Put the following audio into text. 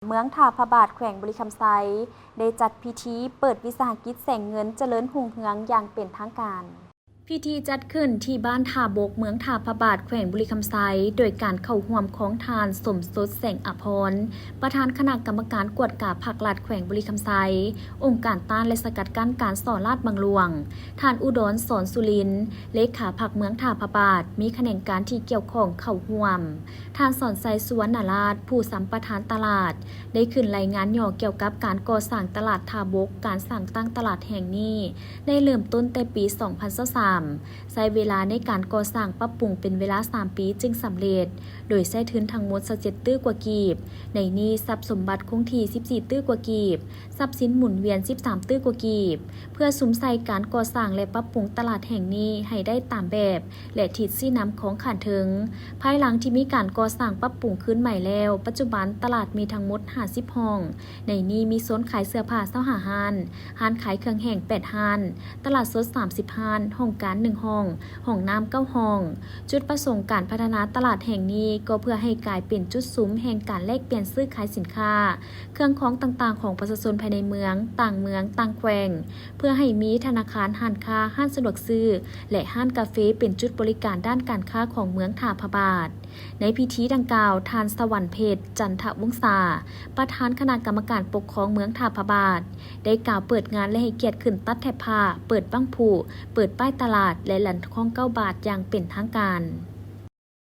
ເມືອງທ່າພະບາດ ແຂວງບໍລິຄຳໄຊ ໄດ້ຈັດພິທີເປີດວິສາຫະກິດແສງເງິນຈະເລີນຮຸ່ງເຮືອງຢ່າງເປັນທາງການ. ພິທີຈັດຂຶ້ນທີ່ບ້ານທ່າບົກ ເມືອງທ່າພະບາດ ແຂວງບໍລິຄຳໄຊ ໂດຍການເຂົ້າຮ່ວມຂອງທ່ານ ສົມສົດ ແສງອາພອນ ປະທານຄະນະກຳມະການກວດກາພັກລັດແຂວງບໍລິຄຳໄຊ, ອົງການຕ້ານ ແລະ ສະກັດກັ້ນການສໍ້ລາດບັງຫຼວງ, ທ່ານ ອຸດອນ ສອນສຸລິນ ເລຂາພັກເມືອງທ່າພະບາດ, ມີຂະແໜງການທີ່ກ່ຽວຂ້ອງເຂົ້າຮ່ວມ. ທ່ານ ສອນໄຊ ສຸວັນນະລາດ ຜູ້ສຳປະທານຕະຫຼາດ ໄດ້ຂຶ້ນລາຍງານຫຍໍ້ກ່ຽວກັບການກໍ່ສ້າງຕະຫຼາດທ່າບົກ, ການສ້າງຕັ້ງຕະຫຼາດແຫ່ງນີ້ ໄດ້ເລີ່ມຕົ້ນແຕ່ປີສອງພັນຊາວສາມ ໃຊ້ເວລາໃນການກໍ່ສ້າງປັບປຸງເປັນເວລາສາມປີຈຶ່ງສຳເລັດ, ໂດຍໃຊ້ທຶນທັງໝົດຊາວເຈັດຕື້ກວ່າກີບ, ໃນນີ້ຊັບສົມບັດຄົງທີ່ສິບສີ່ຕື້ກວ່າກີບ, ຊັບສິນໝູນວຽນສິບສາມຕື້ກວ່າກີບ. ເພື່ອສຸມໃສ່ການກໍ່ສ້າງ ແລະ ປັບປຸງຕະຫຼາດແຫ່ງນີ້ໃຫ້ໄດ້ຕາມແບບ ແລະ ທິດຊີ້ນຳຂອງຂັ້ນເທິງ. ພາຍຫຼັງທີ່ມີການກໍ່ສ້າງປັບປຸງຄືນໃໝ່ແລ້ວ, ປັດຈຸບັນຕະຫຼາດມີທັງໝົດຫ້າສິບຫ້ອງ, ໃນນີ້ມີໂຊນຂາຍເສື້ອຜ້າຊາວຫ້າຮ້ານ, ຮ້ານຂາຍເຄື່ອງແຫ້ງແປດຮ້ານ, ຕະຫຼາດສົດສາມສິບຮ້ານ, ຫ້ອງການໜຶ່ງຫ້ອງ, ຫ້ອງນ້ຳເກົ້າຫ້ອງ. ຈຸດປະສົງການພັດທະນາຕະຫຼາດແຫ່ງນີ້ກໍເພື່ອໃຫ້ກາຍເປັນຈຸດສຸມແຫ່ງການແລກປ່ຽນຊື້ຂາຍສິນຄ້າ, ເຄື່ອງຂອງຕ່າງໆຂອງປະຊາຊົນພາຍໃນເມືອງ, ຕ່າງເມືອງ, ຕ່າງແຂວງ, ເພື່ອໃຫ້ມີທະນາຄານ, ຮ້ານຄ້າ, ຮ້ານສະດວກຊື້ ແລະ ຮ້ານກາເຟ ເປັນຈຸດບໍລິການດ້ານການຄ້າຂອງເມືອງທ່າພະບາດ. ໃນພິທີດັ່ງກ່າວ, ທ່ານ ສະຫວັນເພັດ ຈັນທະວົງສາ, ປະທານຄະນະກຳມະການປົກຄອງເມືອງທ່າພະບາດ ໄດ້ກ່າວເປີດງານ ແລະ ໃຫ້ກຽດຂຶ້ນຕັດແຖບຜ້າ, ເປີດບັ້ງຜູ, ເປີດປ້າຍຕະຫຼາດ ແລະ ຫຼັນທອງເກົ້າບາດຢ່າງເປັນທາງການ.